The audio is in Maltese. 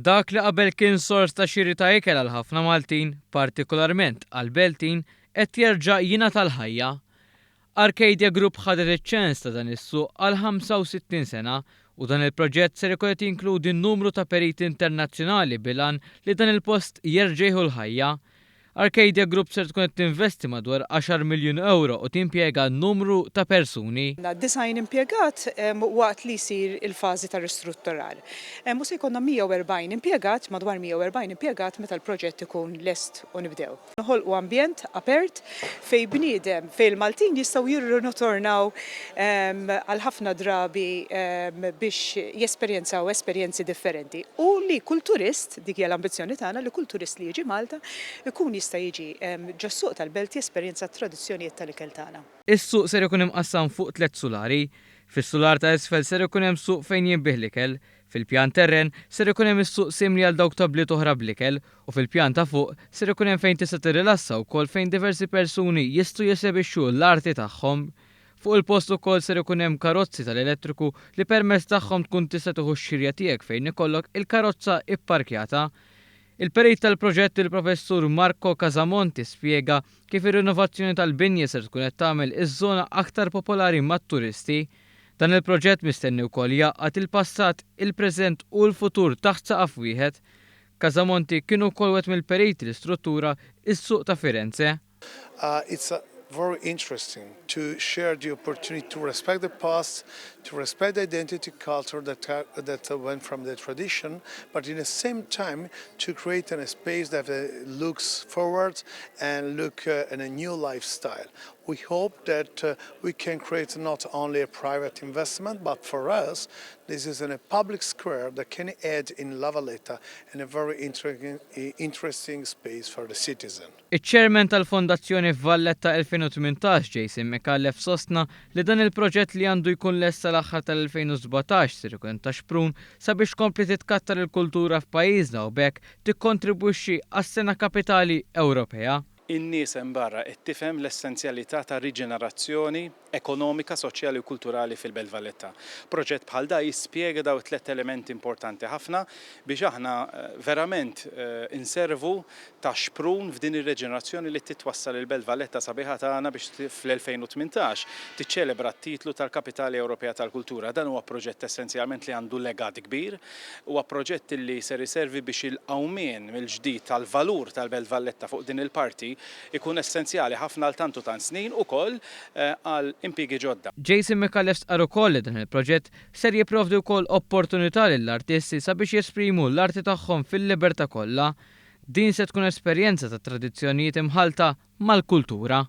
Dak li qabel kien sors ta' xiri ta' ikel għal ħafna Maltin, partikolarment għall-Beltin, qed jerġa' jingħata l-ħajja. Arcadia Group ħadet iċ-ċens ta' dan is-suq għal 65 sena u dan il-proġett ser ikun qed jinkludi numru ta' periti internazzjonali bil-għan li dan il-post jerġa' jieħu l-ħajja. Arcadia Group ser tkun qed tinvesti madwar għaxar miljun ewro u timpjega numru ta' persuni. Għandna 90 impjegat waqt li jsir il-fażi ta' ristrutturar. U se jkollna 140 impjegat, madwar 140 impjegat meta l-proġett ikun lest u nibdew. Noħolqu ambjent apert fejn bniedem, fejn il-Maltin jistgħu jirritornaw għal ħafna drabi biex jesperjenzaw esperjenzi differenti u li kull turist, Dik hija l-ambizzjoni tagħna li kull turist li jiġi Malta jkun jista' jiġi ġos-suq tal-Belt jesperjenza t-tradizzjonijiet tal-ikel tagħna. Is-suq ser ikun imqassam fuq tlett sulari. Fis-sular ta' isfel ser ikun hemm suq fejn jinbiegħ l-ikel. Fil-pjan terren ser ikun hemm is-suq simli għal dawk ta' bliet oħra bl-ikel u fil-pjan ta' fuq ser ikun hemm fejn tista' tirrilassa wkoll fejn diversi persuni jistgħu jesebixxu l-arti tagħhom. Fuq il-post ukoll ser ikun hemm karozzi tal-elettriku li permezz tagħhom tkun tista' tieħu x-xirja tiegħek fejn ikollok il-karozza ipparkjata. Il-perit tal-proġett il-Professur Marco Casamonti spjega kif ir-rinovazzjoni tal-binja ser tkun qed tagħmel iż-żona aktar popolari mat-turisti. Dan il-proġett mistenni wkoll jgħaqqad il-passat, il-preżent u l-futur taħt saqaf wieħed. Casamonti kien ukoll wieħed mill-periti li struttura s-suq ta' Firenze. It's very interesting to share the opportunity to respect the past, to respect the identity culture that, that went from the tradition, but in the same time to create a space that looks forward and look in a new lifestyle. We hope that we can create not only a private investment, but for us, this is in a public square that can add in La Valletta in a very interesting, interesting space for the citizen. Iċ-Chairman tal-Fondazzjoni Valletta 2018 Jason Micallef sostna li dan il-proġett li għandu jkun lest sal-aħħar tal-2017 ser ikun ta' xprun sabiex tkompli titkattar il-kultura f'pajjiżna u b'hekk tikkontribwixxi għas-Sena Kapitali Ewropea. In-nies hemm barra qed tifhem l-essenzjalità ta' riġenerazzjoni ekonomika, soċjali u kulturali fil-Belt Valletta. Proġett bħal da jispjega dawn it-tlett elementi importanti ħafna biex aħna verament inservu ta' xprun f'din ir-reġenerazzjoni li titwassal il-Belt Valletta sabiħa tagħna biex fl-2018 tiċċelebra t-titlu tal-Kapitali Ewropea tal-Kultura. Dan huwa proġett essenzjalment li għandu legat kbir. Huwa proġett li ser iservi biex il-qawmien mill-ġdid tal-valur tal-Belt Valletta fuq din il-parti jkun essenzjali ħafna għal tant u tant snin ukoll għal impjiegi ġodda. Jason Micallef stqarr ukoll li dan il-proġett ser jipprovdi wkoll opportunità lill-artisti sabiex jesprimu l-arti tagħhom fil-libertà kollha. Din se tkun esperjenza ta' tradizzjonijiet imħallta mal-kultura.